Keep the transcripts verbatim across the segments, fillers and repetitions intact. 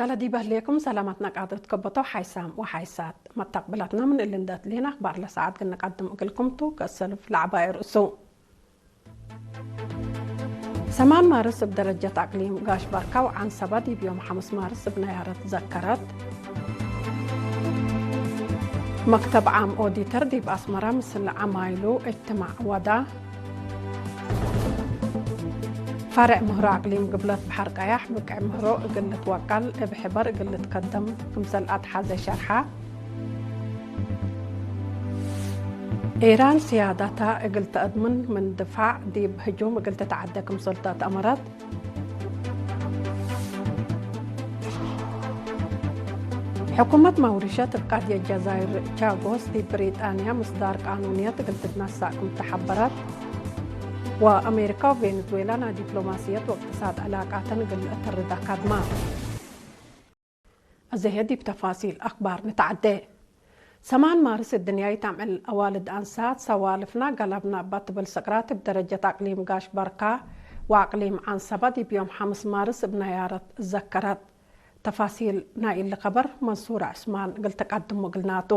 ለዲበ ህሌኩም ሰላማትና ቃድር ትከበቶ ሓይሳም ወሓይሳት መተቅብላትና ምን እሊ እንደ ትሌን አክባር ለሰዓት ግን ንቀድም እግልኩም ቱ። ከእሰልፍ ለዐባይ ርእሱ። ሰማን ማርስ እብ ደረጀት አቅሊም ጋሽ ባርካ ወዓንሰባ ዲብ ዮም ሐምስ ማርስ እብ ነያረት ዘከረት። መክተብ ዓም ኦዲተር ዲብ አስመረ ምስል ዐማይሉ እጅትማዕ ወዳ። ፈርዕ ምህሮ አቅሊም ግብለት በሐር ቀያሕ ብቅዕ ምህሮ እግል ልትወቀል እብ ሕበር እግል ልትከደም ክምሰል አትሓዘ ሸርሐ። ኢራን ስያዳታ እግል ተአድምን ምን ድፋዕ ዲብ ህጁም እግል ትትዓደ ክምሰል ተአትአመረት። ሕኩመት ማውሪሸት እብ ቃድየት ጀዛይር ቻጎስ ዲብ ብሪጣንያ ምስዳር ቃኑንየት እግል ትትነሳእ ክም ተሐበረት። ወአሜሪካ ወቬንዙዌላ ናይ ዲፕሎማስየት ወእቅትሳድ ዕላቃተን እግል ልአተርዳ ካድማ። አዜ ህዬ ዲብ ተፋሲል አክባር ንትዐዴ። ሰማን ማርስ እድንያይት አምዕል አዋልድ አንሳት ሰዋልፍና ገለብና እባ ትብል ስቅራት እብ ደረጀት አቅሊም ጋሽ በርካ ወአቅሊም ዐንሰባ ዲብ ዮም ሐምስ ማርስ እብ ነያረት ዘከረት። ተፋሲል ናይ እሊ ከበር መንሱር ዑስማን እግል ተቀድሙ እግልናቱ።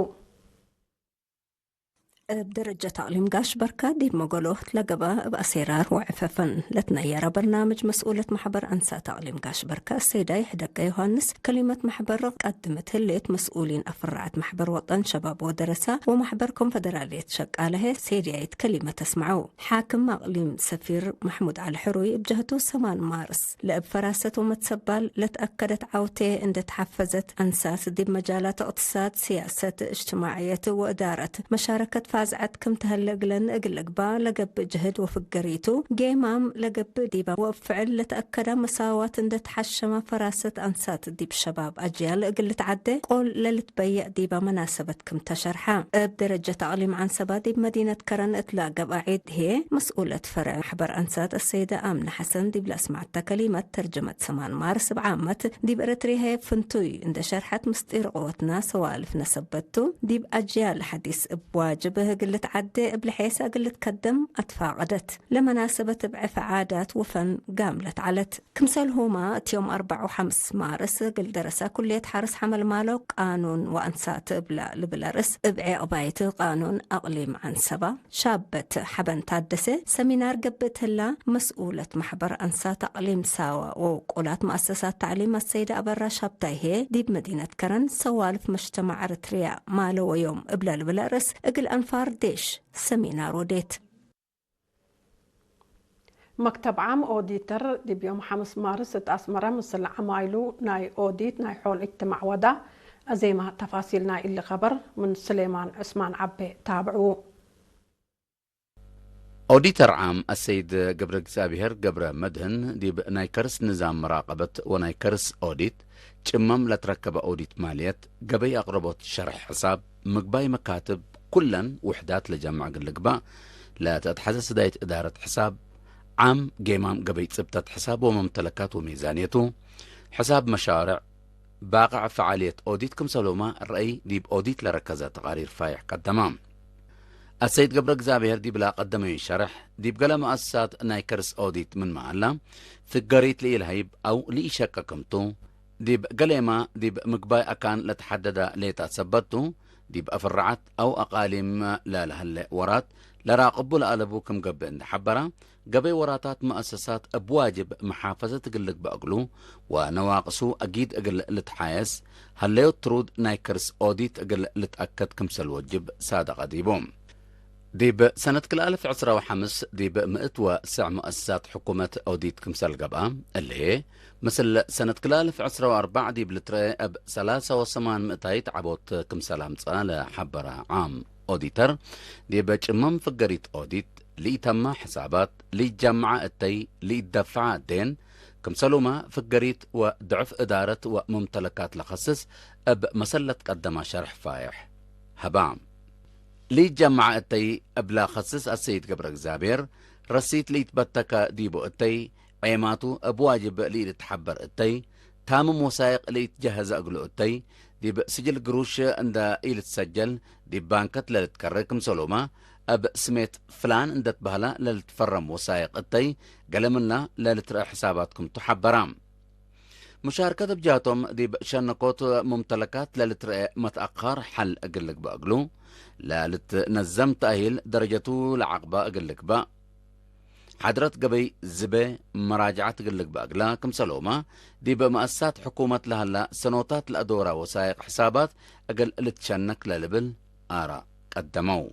እብ ደረጀት አቅሊም ጋሽ በርካ ዲብ መገሎት ለገብአ እብ አሴራር ወዕፈፈን ለትነየረ በርናምጅ መስኡለት መሕበር አንሳት አቅሊም ጋሽ በርካ አሰይዳይ ሕደገ ዮሐንስ ከሊመት መሕበር ቀድመት ህሌት መስኡሊን አፍራዐት መሕበር ወጠን ሸባብ ወደረሳ ወመሕበር ኮንፈደራልየት ሸቃለሀ ሴድያይት ከሊመት አስመዐው። ሓክም አቅሊም ሰፊር መሕሙድ ዐሊ ሕሩይ እብ ጀህቱ ሰማን ማርስ ለእብ ፈራሰት ወመትሰባል ለትአከደት ዐውቴ እንዴ ተሐፈዘት፣ አንሳት ዲብ መጃላት እቅትሳድ፣ ስያሰት፣ እጅትማዕየት ወእዳረት መሻረከት ፋዝዐት ክም ተሀለ እግለን እግል ልግባእ ለገብእ ጅህድ ወፍገሪቱ፣ ጌማም ለገብእ ዲበ ወእብ ፍዕል ለተአከደ መሳዋት እንዴ ተሐሸመ፣ ፈራሰት አንሳት ዲብ ሸባብ አጅያል እግል ልትዐዴ ቆል ለልትበየእ ዲበ መናሰበት ክም ተሸርሐ። እብ ደረጀት አቅሊም ዐንሰባ ዲብ መዲነት ከረን እትላ ገብአ ዒድ ህዬ፣ መስኡለት ፈርዕ መሕበር አንሳት አሰይደ አምነ ሐሰን ዲብ ለአስመዐተ ከሊመት፣ ተርጀመት ሰማን ማርስ እብ ዓመት ዲብ ኤረትርየ ህዬ ፍንቱይ እንዴ ሸርሐት፣ ምስጢር ቅወትና ሰዋልፍነ ሰበት ቱ፣ ዲብ አጅያል ሐዲስ እብ ዋጅብ እግል ልትዐዴ እብ ለሔሰ እግል ልትከደም አትፋቀደት። ለመናሰበት እብ ዕፈ ዓዳት ወፈን ጋምለት ዐለት። ክምሰልሁመ፣ እት ዮም አርበዕ ወሐምስ ማርስ እግል ደረሰ ኩልየት ሐርስ ሐመልማሎ ቃኑን ወአንሳት እብለ ልብል ርእስ እብ ዔቅባይት ቃኑን አቅሊም ዐንሰባ ሻበት ሐበን ታደሰ ሰሚናር ገብእት ህላ። መስኡለት መሕበር አንሳት አቅሊም ሳወ ወውቁላት መአሰሳት ተዕሊም አሰይደ አበራ ሻብታይ ህዬ ዲብ መዲነት ከረን ሰዋልፍ መጅተማዕ ኤረትርያ ማለወ ዮም እብለ ልብል ርእስ እግል አንፋር ዴሽ ሰሚናር ወዴት። መክተብ ዓም ኦዲተር ዲብ ዮም ሐምስ ማርስ እት አስመረ ምስል ዐማይሉ ናይ ኦዲት ናይ ሖል እጅትማዕ ወዳ። አዜመ ተፋሲል ናይ እሊ ከበር ምን ስሌማን ዑስማን ዐቤ ታብዕዉ። ኦዲተር ዓም አሰይድ ገብረእግዚኣብሄር ገብረ መድህን ዲብ ናይ ከርስ ንዛም መራቀበት ወናይ ከርስ ኦዲት ጭመም ለትረከበ ኦዲት ማልየት፣ ገበይ አቅረቦት ሸርሕ ሕሳብ፣ ምግባይ መካትብ ኩለን ውሕዳት ለጀምዕ እግል ልግባእ ለተአትሐዘ ስዳይት እዳረት ሕሳብ ዓም፣ ጌማም ገበይ ጽብጠት ሕሳብ ወመምተለካት ወሚዛንየቱ፣ ሕሳብ መሻርዕ፣ ባቅዕ ፈዓልየት ኦዲት ክምሰልሁመ ረአይ ዲብ ኦዲት ለረከዘ ተቃሪር ፋይሕ ቀደመ። አሰይድ ገብረእግዚኣብሄር ዲብላ ቀደመዩ ሸርሕ፣ ዲብ ገሌ መአሰሳት ናይ ከርስ ኦዲት ምንመ ሀላ፣ ፍገሪት ለኢለሀይብ አው ለኢሸቀ ክምቱ፣ ዲብ ገሌመ ዲብ ምግባይ አካን ለተሐደደ ሌጣት ሰበት ቱ፣ ዲብ አፍራዐት አው አቃሊም ለለሀሌ ወራት ለራቅቡ ለአለቡ ክም ገብእ እንዴ ሐበረ፣ ገበይ ወራታት መአሰሳት እብ ዋጅብ መሓፈዘት እግል ልግበእ እግሉ ወነዋቅሱ አጊድ እግል ልትሓየስ፣ ሀለዮት ትሩድ ናይ ከርስ ኦዲት እግል ልትአከድ ክምሰል ወጅብ ሳደቀ ዲቡ። ዲብ ሰነት ክልአልፍ ዕስራ ወሐምስ ዲብ ምእት ወስዕ መአሰሳት ሕኩመት ኦዲት ክምሰል ገብአ፣ እሊ ህዬ፣ ምስል ሰነት ክልአልፍ ዕስራ ወአርበዕ ዲብ ልትረኤ እብ ሰላሳ ወሰማን ምእታይት ዐቦት ክምሰል አምጽአ ለሐበረ ዓም ኦዲተር፣ ዲብ ጭመም ፍገሪት ኦዲት፣ ለኢተመ ሕሳባት፣ ለኢጀመዐ እተይ፣ ለኢደፈዐ ዴን፣ ክምሰሉመ ፍገሪት ወድዕፍ እዳረት ወሙምተለካት ለከስስ እብ መሰል ለትቀደመ ሸርሕ ፋይሕ ሀበ። ለኢጀመዐ እተይ እብለ ከስስ አሰይድ ገብረእግዚኣብሄር፣ ረሲት ለኢትበተከ ዲቡ እተይ፣ ዔማቱ እብ ዋጅብ ለኢልትሐበር እተይ፣ ታምም ወሳይቅ ለኢትጀሀዘ እግሉ እተይ፣ ዲብ ስጅል ግሩሽ እንደ ኢልትሰጀል፣ ዲብ ባንከት ለልትከሬ ክምሰሉመ፣ እብ ስሜት ፍላን እንደ ትበህለ ለልትፈረም ወሳይቅ እተይ፣ ገሌ ምንለ ለልትረአ ሕሳባት ክምቱ ሐበረ። ሙሻርከት እብ ጃቶም ዲብ ሸነኮት ሙምተለካት ለልትረኤ መትአኻር ሐል እግል ልግበእ እግሉ፣ ለልትነዘም ተእሂል ደረጀቱ ለዐቅበ እግል ልግበእ፣ ሓድረት ገበይ ዝቤ መራጅዐት እግል ልግበእ እግለ፣ ክምሰልሁመ ዲብ መአሰሳት ሕኩመት ለሀለ ሰኖታት ለአዶረ ወሳይቅ ሕሳባት እግል ልትሸነክ ለልብል አረ ቀደመው።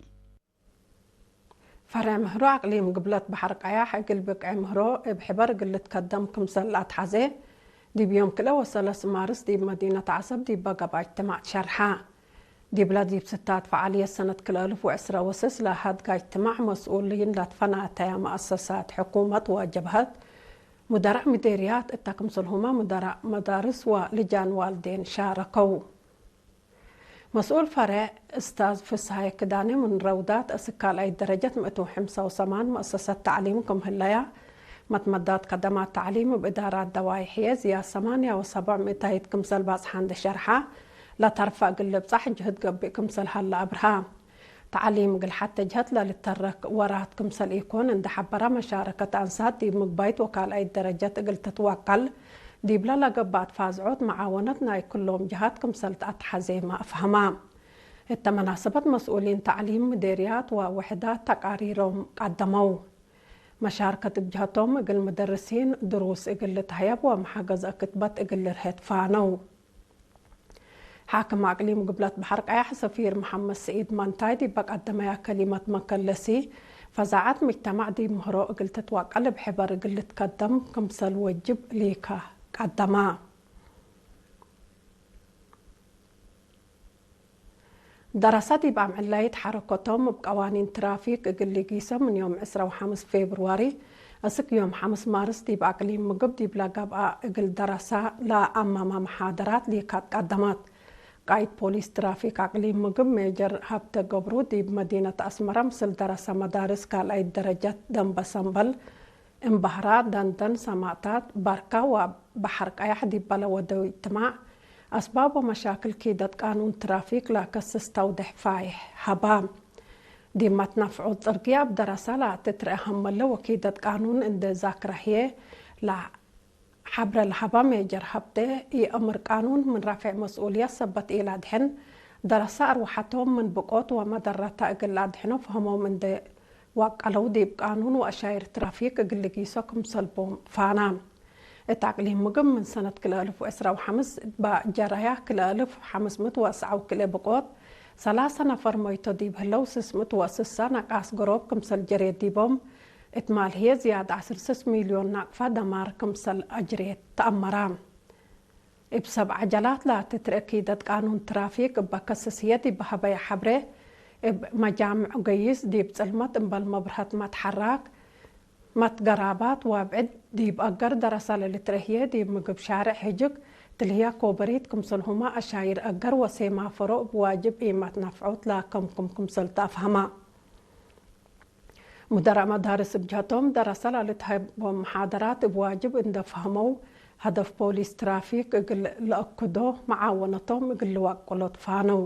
ፈሬዕ ምህሮ አቅሊም ግብለት በሐር ቀያሕ እግል ብቅዕ ምህሮ እብ ሕበር እግል ልትከደም ክምሰል ለአትሐዜ፣ ዲብ ዮም ክልኤ ወሰለስ ማርስ ዲብ መዲነት ዐሰብ ዲበ ገብአ እጅትማዕ ትሸርሐ። ዲብለ ዲብ ስታት ፈዓልየት ሰነት ክልኤ አልፍ ወዕስረ ወስስ ለሀድጋ እጅትማዕ መስኡልይን ለትፈናተያ መአሰሳት ሕኩመት ወጀብሀት፣ ሙደራእ ምዴርያት እተ ክምሰልሁመ ሙደራእ መዳርስ ወልጃን ዋልዴን ሻረከው። መስኡል ፈሬዕ እስታዝ ፍስሃየ ክዳኔ ምን ረውዳት እስክ ካልኣይት ደረጀት ምእት ወሐምሳ ወሰማን መአሰሰት ተዕሊም ክም ህለያ፣ መትመዳት ከደማት ተዕሊም እብ እዳራት ደዋይ ሕዬ ዝያድ ሰማንያ ወሰብዕ ምእታይት ክምሰል ባጽሓ እንዴ ሸርሐ፣ ለተርፈ እግል ልብጻሕ ጅህድ ገብእ ክምሰል ሀለ አብርሃ። ተዕሊም እግል ሐቴ ጀሀት ለልተረክ ወራት ክምሰል ኢኮን እንዴ ሐበረ፣ መሻረከት አንሳት ዲብ ምግባይት ወካልኣይት ደረጀት እግል ትትወቀል፣ ዲብለ ለገብአት ፋዝዖት መዓወነት ናይ ክሎም ጀሃት ክምሰል ተአትሐዜመ አፍሀመ። እተ መናሰበት መስኡሊን ተዕሊም ምዴርያት ወውሕዳት ተቃሪሮም ቀደመው። መሻርከት እብ ጀሀቶም እግል ምደርሲን ድሩስ እግል ልትሀየብ ወመሓገዘ ክትበት እግል ልርሄት ፋነው። ሓክም አቅሊም ግብለት በሐር ቀያሕ ሰፊር መሐመድ ሰዒድ ማንታይ ዲበ ቀደመያ ከሊመት መከለሲ፣ ፈዛዐት ምጅተማዕ ዲብ ምህሮ እግል ትትወቀል እብ ሕበር እግል ልትከደም ክምሰል ወጅብ ሊከ ቀደመ። ደረሰ ዲብ አምዕላይት ሐረኮቶም እብ ቀዋኒን ትራፊክ እግል ሊጊሰ ምን ዮም ዕስራ ወሐምስ ፌብርዋሪ እስክ ዮም ሐምስ ማርስ ዲብ አቅሊም ምግብ ዲብለ ገብአ እግል ደረሰ ለአመመ መሓደራት ሊካት ቀደመት። ቃይድ ፖሊስ ትራፊክ አቅሊም ምግብ ሜጀር ሀብተ ገብሩ ዲብ መዲነት አስመረ ምስል ደረሰ መዳርስ ካልኣይት ደረጀት ደንበ ሰምበል፣ እምባህራ፣ ደንደን፣ ሰማእታት፣ ባርካ ወበሐር ቀያሕ ዲበ ለወደው እጅትማዕ፣ አስባብ ወመሻክል ኪደት ቃኑን ትራፊክ ለከስስ ተውዴሕ ፋይሕ ሀባ። ዲብ መትነፍዑት ጽርግያ እብ ደረሰ ለትትረአ ሀመለ ወኪደት ቃኑን እንዴ ዛክረ ህዬ፣ ለሐብረ ለሀባ ሜጀር ሀብቴ፣ ኢአምር ቃኑን ምን ረፌዕ መስኡልየት ሰበት ኢለአድሕን፣ ደረሰ አርወሐቶም ምን ብቆት ወመደረተ እግል ለአድሕኖ ፈሀሞም እንዴ ወቀለው ዲብ ቃኑን ወአሻይር ትራፊክ እግል ልጊሶ ክምሰል ቦም ፋና። እት አቅሊም ምግብ ምን ሰነት ክልኤ አልፍ ወዕስራ ወሐምስ እበ ጀረያ ክልኤ አልፍ ሐምስ ምእት ወአስዓ ወክልኤ ብቆት፣ ሰላሰ ነፈር ሞይቶ ዲብ ህለው፣ ስስ ምእት ወስሳ ነቃስ ገሮብ ክምሰል ጀሬ ዲቦም እት ማል ህዬ ዝያድ ዐስር ስስ ሚልዮን ናቅፋ ደማር ክምሰል አጅሬት ተአመራ። እብ ሰብ ዐጀላት ለትትርኤ ኪደት ቃኑን ትራፊክ እበ ከስስ ህዬ ዲብ ሀበየ ሐብሬ፣ እብ መጃምዕ ገይስ፣ ዲብ ጽልመት እምበል መብርሀት መትሐራክ፣ መትገራባት ወአብዕድ ዲብ አገር ደረሰ ለልትርኤ ህዬ ዲብ ምግብ ሻሬዕ ህጅግ ትልህያ ኮበሪት ክምሰልሁመ አሻይር አገር ወሴማፎሮ እብ ዋጅብ ኢመትነፍዖት ለከምኩም ክምሰል ተአፍሀማ። ሙደራእ መዳርስ እብ ጀህቶም፣ ደረሰ ለልትሀየቦም መሓደራት እብ ዋጅብ እንዴ ፈሀመው፣ ሀደፍ ፖሊስ ትራፊክ እግል ለአክዶ፣ መዓወነቶም እግል ልወቅሎ ትፋነው።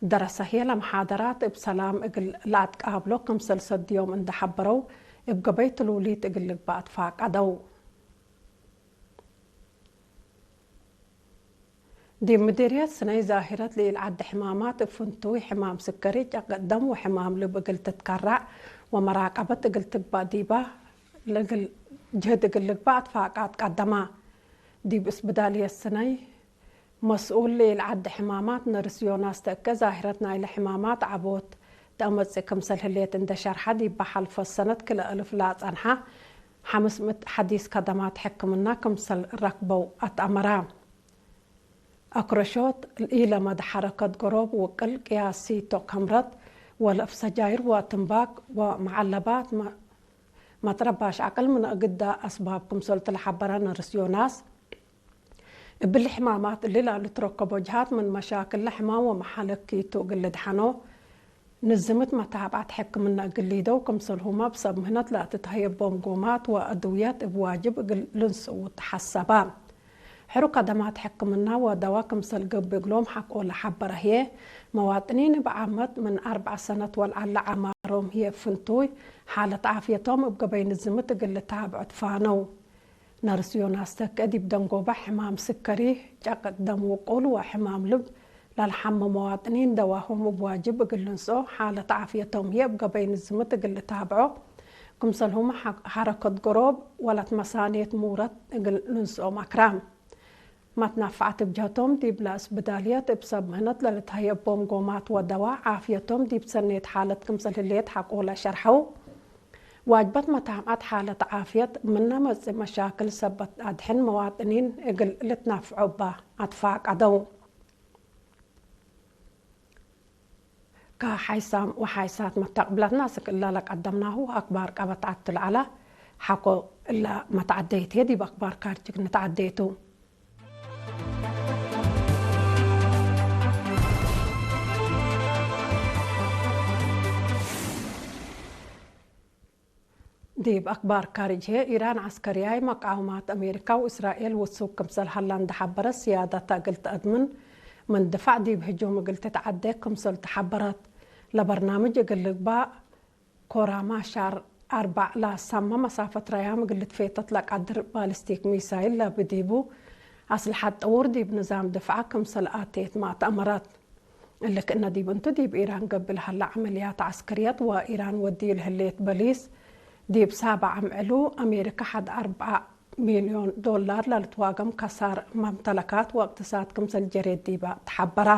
ደረሰ ህዬ ለመሓደራት እብ ሰላም እግል ለአትቃብሎ ክምሰል ሰድዮም እንዴ ሐበረው፣ እብ ገበይ ትሉሊት እግል ልግባእ ትፋቀደው። ዲብ ምዲርየት ስነይ ዛሂረት ለኢልዐደ ሕማማት እብ ፍንቱይ ሕማም ስከሪ፣ ጨቅጥ ደም ወሕማም ልብ እግል ትትከረዕ ወመራቀበት እግል ትግበእ ዲበ ለእግል ጅህድ እግል ልግበእ አትፋቃት ቀደማ። ዲብ እስብዳልየት ስነይ መስኡል ለኢልዐደ ሕማማት ነርስ ዮናስ ተእከ፣ ዛሂረት ናይለ ሕማማት ዐቦት ተአመጽእ ክምሰል ህሌት እንዴ ሸርሐ፣ ዲበ ሐልፈት ሰነት ክልኤ አልፍ ለአጸንሐ ሐምስ ምእት ሐዲስ ከደማት ሕክምና ክምሰል ረክበው አትአመራ። አክረሾት፣ ኢለመደ ሐረከት ገሮብ፣ ውቅል፣ ቅያስ ሲቶ ከምረት ወለፍ ሰጃይር ወትንባክ ወመዐለባት መ-፣ መትረባሽ ዐቅል ምን እግዳ አስባብ ክምሰልቱ ለሐበረ ነርስ ዮናስ፣ እብሊ ሕማማት እሊ ለልትረከቦ ጀሃት ምን መሻክል ለሕማም ወመሓለኪቱ እግል ልድሐኖ፣ ንዝምት መታብዐት ሕክምነ እግል ሊደው ክምሰልሁመ እብ ሰብ ምህነት ለትትሀየቦም ጎማት ወአድውየት እብ ዋጅብ እግል ልንስኡ ተሐሰበ። ሕሩ ከደማት ሕክምና ወደዋ ክምሰል ገብእ እግሎም ሐቆ ለሐበረ ህዬ፣ መዋጥኒን እብ ዓመት ምን አርበዕ ሰነት ወለዐለ ዐማሮም ህዬ እብ ፍንቱይ ሓለት ዓፍየቶም እብ ገበይ ንዝምት እግል ልታብዖ ትፋነው። ነርስ ዮናስ ተከ ዲብ ደንጎበ ሕማም ስከሪ፣ ጨቅጥ ደም ውቁል ወሕማም ልብ ለልሐመ መዋጥኒን ደዋሆም እብ ዋጅብ እግል ልንስኦ፣ ሓለት ዓፍየቶም ህዬ እብ ገበይ ንዝምት እግል ልታብዖ፣ ክምሰልሁመ ሐ-፣ ሐረከት ገሮብ ወለት መሳኔት ሙረት እግል ልንስኦም አክራም። መትናፍዓት እብ ጀህቶም ዲብለ እስብዳልየት እብ ሰብ ምህነት ለልትሀየቦም ጎማት ወደዋ ዓፍየቶም ዲብ ሰኔት ሓለት ክምሰል ህሌት ሐቆለ ሸርሐው። ዋጅበት መታምዐት ሓለት ዓፍየት ምነ መጽእ መሻክል ሰበት አድሕን መዋጥኒን እግል ልትናፍዖ እበ አትፋቀደው። ከሓይሳም ወሓይሳት መተቅብለትና እስክ እለ ለቀደምናሁ አክባር ቀበት ዐቱ ለዐለ ሐቆ እለ መትዐደይት ህዬ ዲብ አክባር ካርጅግ ንትዐደይቱ። ዲብ አክባር ካርጅ ህዬ፣ ኢራን ዐስከርያይ መቃወማት አሜሪካ ወእስራኤል ውሱክ ክምሰል ሀላ እንዴ ሐበረት፣ ስያደተ እግል ተአድምን ምን ድፋዕ ዲብ ህጁም እግል ትትዐዴ ክምሰል ተሐበረት። ለበርናምጅ እግል ልግባእ ኮራማ ሻር አርበዕ ለሳመ መሳፈት ረያም እግል ልትፌተት ለቀድር ባሊስቲክ ሚሳይል ለብዲቡ አስልሐት ጥዉር ዲብ ንዛም ድፍዐ ክምሰል አቴት መ ተአመረት። እሊ ክእነ ዲብ እንቱ፣ ዲብ ኢራን ገብእ ለሀለ ዐመልያት ዐስከርየት ወኢራን ወድዩ ለህሌት በሊስ፣ ዲብ ሳበ አምዕሉ፣ አሜሪካ ሐድ አርበዕ ሚልዮን ዶላር ለልትዋገም ከሳር መምተለካት ወእቅትሳድ ክምሰል ጀሬት ዲበ ተሐበራ።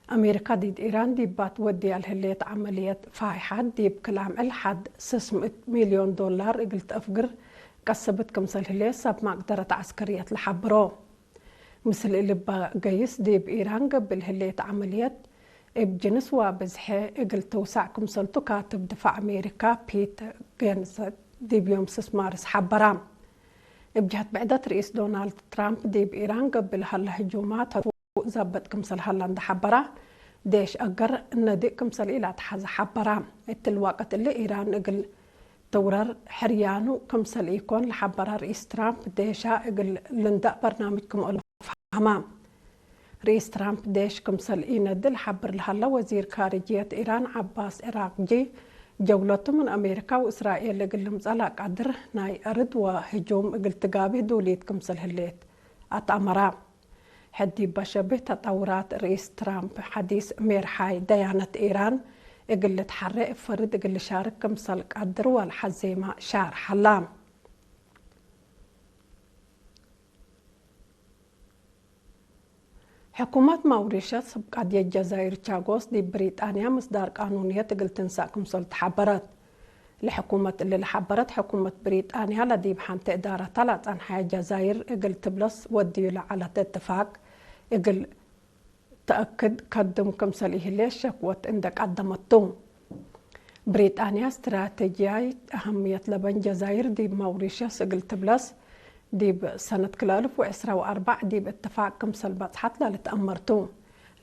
አሜሪካ ዲድ ኢራን ዲባ ትወድያ ለህሌት ዐመልየት ፋይሐት፣ ዲብ ክል አምዕል ሐድ ስስ ምእት ሚልዮን ዶላር እግል ተአፍግር ቀስብት ክምሰል ህሌት ሰብ መቅደረት ዐስከርየት ለሐብሮ። ምስል እሊ እበ ገይስ፣ ዲብ ኢራን ገብእ ለህሌት ዐመልየት እብ ጅንስ ወብዝሐ እግል ትውሰዕ ክምሰልቱ ካትብ ድፋዕ አሜሪካ ፒት ጌንሰት ዲብ ዮም ስስ ማርስ ሐበራ። እብ ጀህት ብዕደት፣ ርኢስ ዶናልድ ትራምፕ ዲብ ኢራን ገብእ ለሀለ ህጁማት ሀቱ ዘብጥ ክምሰል ሀለ እንዴ ሐበራ፣ ዴሽ አገር ነድእ ክምሰል ኢለአትሐዘ ሐበራ። እትሊ ወቅት እሊ ኢራን እግል ትውረር ሕርያኑ ክምሰል ኢኮን ለሐበረ ርኢስ ትራምፕ፣ ዴሻ እግል ልንደእ በርናምጅ ክም እሉ ፈሀመ። ርኢስ ትራምፕ ዴሽ ክምሰል ኢነድእ ለሐብር ለሀለ ወዚር ካርጅየት ኢራን ዐባስ ዒራቅጂ፣ ጀውለቱ ምን አሜሪካ ወእስራኤል እግል ልምጸእ ለቀድር ናይ አርድ ወህጁም እግል ትጋብህ ዱሊት ክምሰል ህሌት አትአመረ። ሕድ ዲበ ሸብህ ተጠውራት፣ ርኢስ ትራምፕ ሐዲስ ሜርሓይ ደያነት ኢራን እግል ልትሐሬ እብ ፈርድ እግል ልሻርክ ክምሰል ቀድር ወለሐዜመ ሻርሕ ሀላ። ሕኩመት ማውሪሸስ እብ ቀድየት ጀዛይር ቻጎስ ዲብ ብሪጣንያ ምስዳር ቃኑንየት እግል ትንሳእ ክምሰል ተሐበረት። ለሕኩመት እሊ ለሐበረት፣ ሕኩመት ብሪጣንያ ለዲብ ሐንቴ እዳረተ ለጸንሐየ ጀዛይር እግል ትብለስ ወድዩ ለዐለት እትፋቅ እግል ተአክድ ከድም ክምሰል ኢህሌት ሸክወት እንዴ ቀደመት ቱ። ብሪጣንያ እስትራተጅያይ አሀምየት ለበን ጀዛይር ዲብ ማውሪሸስ እግል ትብለስ፣ ዲብ ሰነት ክልኤ አልፍ ወዕስራ ወአርበዕ ዲብ እትፋቅ ክምሰል በጽሐት ለልትአመር ቱ።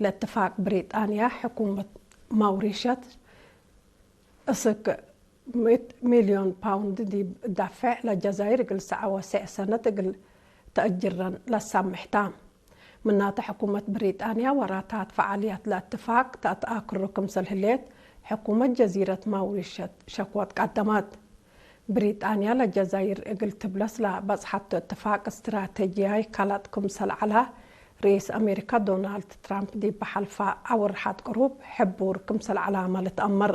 ለእትፋቅ ብሪጣንያ ሕኩመት ማውሪሸስ እስክ ምእት ሚልዮን ፓውንድ ዲብ ዳፌዕ ለጀዛይር እግል ሰዐ ወሴዕ ሰነት እግል ተአጅረን ለሳምሕ ታ። ምናተ ሕኩመት ብሪጣንያ ወራታት ፈዓልያት ለእትፋቅ ተአትአክሩ ክምሰል ህሌት፣ ሕኩመት ጀዚረት ማውሪሸስ ሸክወት ቀደመት። ብሪጣንያ ለጀዛይር እግል ትብለስ ለበጽሐቱ እትፋቅ እስትራተጅያይ ከለጥ ክምሰል ዐለ፣ ርኢስ አሜሪካ ዶናልድ ትራምፕ ዲብ ሐልፈ አወርሓት ቅሩብ ሕቡር ክምሰል ዐላመ ልትአመር።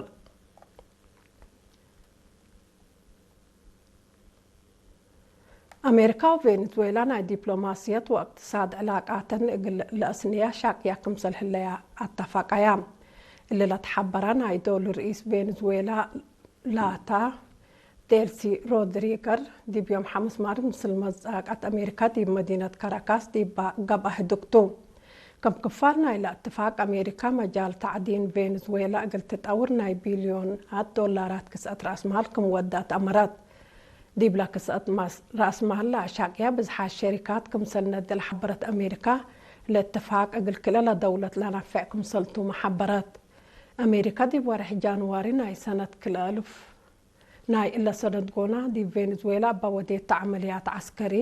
አሜሪካ ወቬንዙዌላ ናይ ዲፕሎማስየት ወእቅትሳድ ዕላቃተን እግል ለአስንያ ሻቅያ ክምሰል ህለያ አተፋቀያ። እሊ ለተሐበረ ናይ ዶል ርኢስ ቬንዙዌላ ላታ ዴልሲ ሮድሪገር ዲብ ዮም ሐምስ ማርስ ምስል መዛቀት አሜሪካ ዲብ መዲነት ካራካስ ዲባ ገብአ ህዱግ ቱ። ከም ክፋል ናይለ እትፋቅ፣ አሜሪካ መጃል ተዕዲን ቬንዙዌላ እግል ትጠውር ናይ ቢልዮናት ዶላራት ክስአት ረአስማል ክም ወዳት አመረት። ዲብለ ክስአት ማስ-፣ ረአስማል ለአሻቅያ ብዝሓት ሸሪካት ክምሰል ነድእ ለሐበረት አሜሪካ፣ ለእትፋቅ እግል ክልኤ ለደውለት ለነፌዕ ክምሰልቱመ ሐበረት። አሜሪካ ዲብ ወርሕ ጃንዋሪ ናይ ሰነት ክልኤ አልፍ ናይ እለ ሰነት ጎና፣ ዲብ ቬንዙዌላ እበ ወዴት ተ ዐመልያት ዐስከሪ፣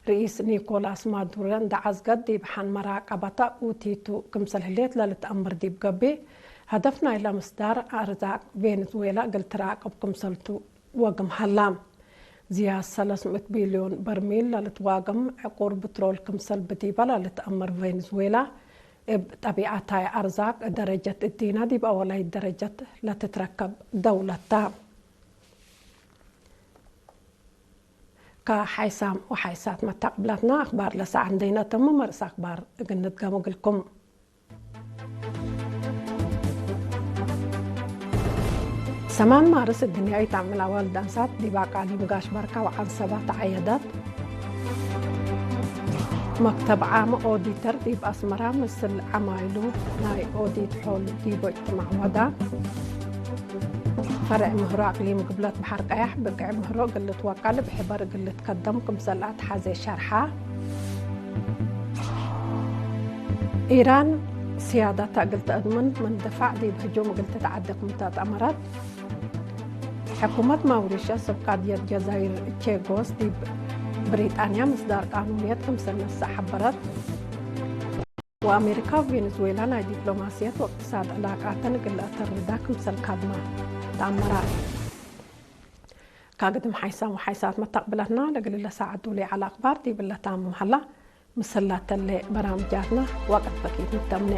ርኢስ ኒኮላስ ማዱረ እንደ ዐዝገት ዲብ ሐን መራቀበተ ኡቲቱ ክምሰል ህሌት ለልትአመር ዲብ ገብእ፣ ሀደፍ ናይለ ምስዳር አርዛቅ ቬንዙዌላ እግል ትራቅብ ክምሰልቱ ወግም ሀላ። ዝያድ ሰለስ ምእት ቢልዮን በርሚል ለልትዋገም ዕቁር ብትሮል ክምሰል ብዲበ ለልትአመር ቬንዝዌላ፣ እብ ጠቢዐታይ አርዛቅ ደረጀት እዲነ ዲብ አወላይት ደረጀት ለትትረከብ ደውለት ተ። ከሓይሳም ወሓይሳት መተቅብለትና አክባር ለሰዓ እንዴ ነአተምም፣ መርስ አክባር እግል ንድገሙ እግልኩም። ሰማን ማርስ እድንያይት አምዕል አዋልድ አንሳት ዲብ አቃሊም ጋሽ በርካ ወዐንሰባ ተዐየደት። መክተብ ዓም ኦዲተር ዲብ አስመራ ምስል ዐማይሉ ናይ ኦዲት ሖል ዲብ እጅትማዕ ወዳ። ፈርዕ ምህሮ አቅሊም ግብለት በሐር ቀያሕ ብቅዕ ምህሮ እግል ልትወቀል እብ ሕበር እግል ልትከደም ክምሰል አትሐዜ ሸርሐ። ኢራን ስያዳታ እግል ተአድምን ምን ድፋዕ ዲብ ህጁም እግል ትትዓደ ክም ተአትአመረት። ሕኩመት ማውሪሸስ እብ ቃድየት ጀዛይር ቼጎስ ዲብ ብሪጣንያ ምስዳር ቃኑንየት ክምሰል ነስእ ሐበረት። ወአሜሪካ ወቬንዙዌላ ናይ ዲፕሎማስየት ወእቅትሳድ ዕላቃተን እግል ለአተርዳ ክምሰል ካድማ ተአመራ። ካግድም ሓይሳም ወሓይሳት መተቅብለትና ለእግል ለሳዐት ዱሊ ዐለ አክባር ዲብለ ታምም ሀላ። ምስል ላተሌ በራምጃትና ወቀት በኪት ንተምኔ።